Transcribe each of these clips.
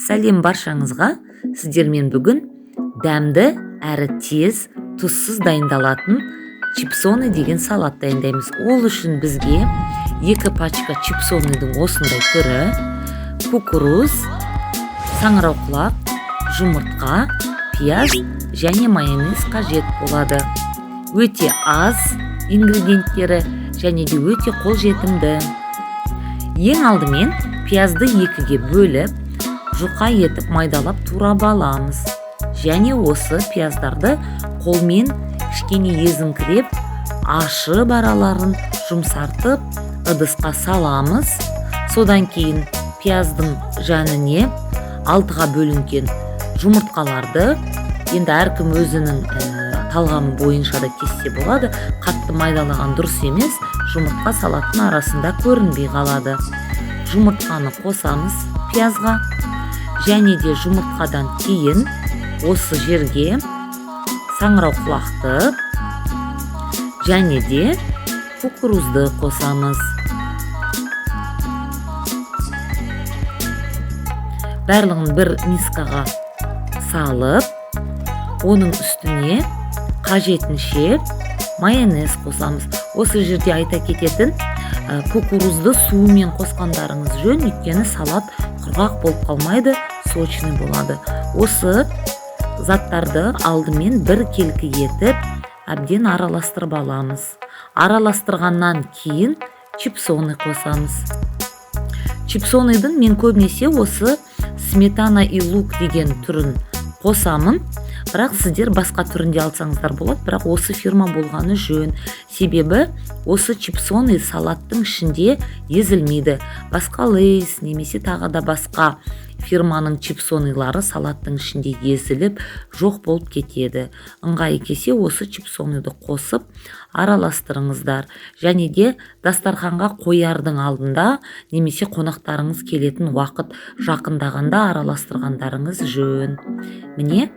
Сәлем баршаңызға! Сіздермен бүгін дәмді әрі тез, тұзсыз дайындалатын чипсоны деген салат дайындаймыз. Ол үшін бізге 2 пачка чипсоныдың осындай түрі, кукуруз, саңырауқұлақ, жұмыртқа, пияз және майонез қажет болады. Өте аз ингредиенттері және де өте қолжетімді. Ең алдымен пиязды 2-ге бөліп, жұқа етіп майдалап турап аламыз. Және осы пияздарды қолмен кішкене езіңкіреп, ашып араларын жұмсартып, ыдысқа саламыз. Содан кейін пияздың жаніне 6-ға бөлінген жұмыртқаларды, енді әркім өзінің талғамы бойынша да кессе болады, қатты майдалаған дұрыс емес, жұмыртқа салаттың арасында көрінбей қалады. Жұмыртқаны қосамыз пиязға, және де жұмыртқадан кейін осы жерге саңырауқұлақты және де кукурузды қосамыз. Барлығын бір мискаға салып, оның үстіне қажетінше майонез қосамыз. Осы жерде айта кететін, кукурузды суымен қосқандарыңыз жөн, өйткені салат құрғақ болып қалмайды, сочный болады. Осы заттарды алдымен бір келкі етіп, әбден араластырып аламыз. Араластырғаннан кейін чипсоны қосамыз. Чипсоныдың мен көбінесе осы сметана и лук деген түрін қосамын. Бірақ сіздер басқа түрінде алсаңыздар болады, бірақ осы фирма болғаны жөн. Себебі осы чипсоны салаттың ішінде езілмейді. Басқа Лейс немесе тағы да басқа фирманың чипсонылары салаттың ішінде езіліп, жоқ болып кетеді. Ыңғайы келсе осы чипсоныды қосып араластырыңыздар. Және де дастарханға қоярдың алдында немесе қонақтарыңыз келетін уақыт жақындағанда араластырғандарыңыз жөн. Міне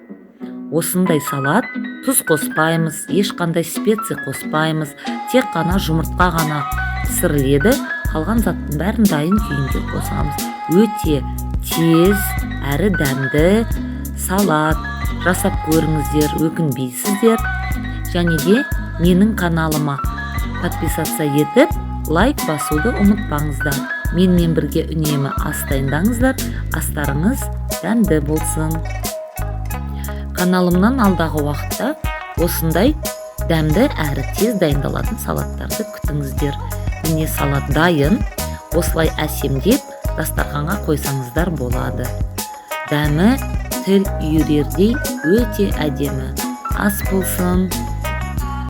осындай салат, тұз қоспаймыз, ешқандай специя қоспаймыз, тек қана жұмыртқа ғана пісіріледі, қалған заттың бәрін дайын күйінде қосамыз. Өте тез әрі дәмді салат жасап көріңіздер, өкінбейсіздер. Және де менің каналыма подписаться етіп, лайк басуды ұмытпаңыздар. Менімен бірге үнемі ас дайындаңыздар, астарыңыз дәмді болсын. Каналымнан алдағы уақытта осындай дәмді әрі тез дайындалатын салаттарды күтіңіздер. Міне салат дайын. Осылай әсемдеп дастарханға қойсаңыздар болады. Дәмі тіл үйірердей өте әдемі. Ас болсын.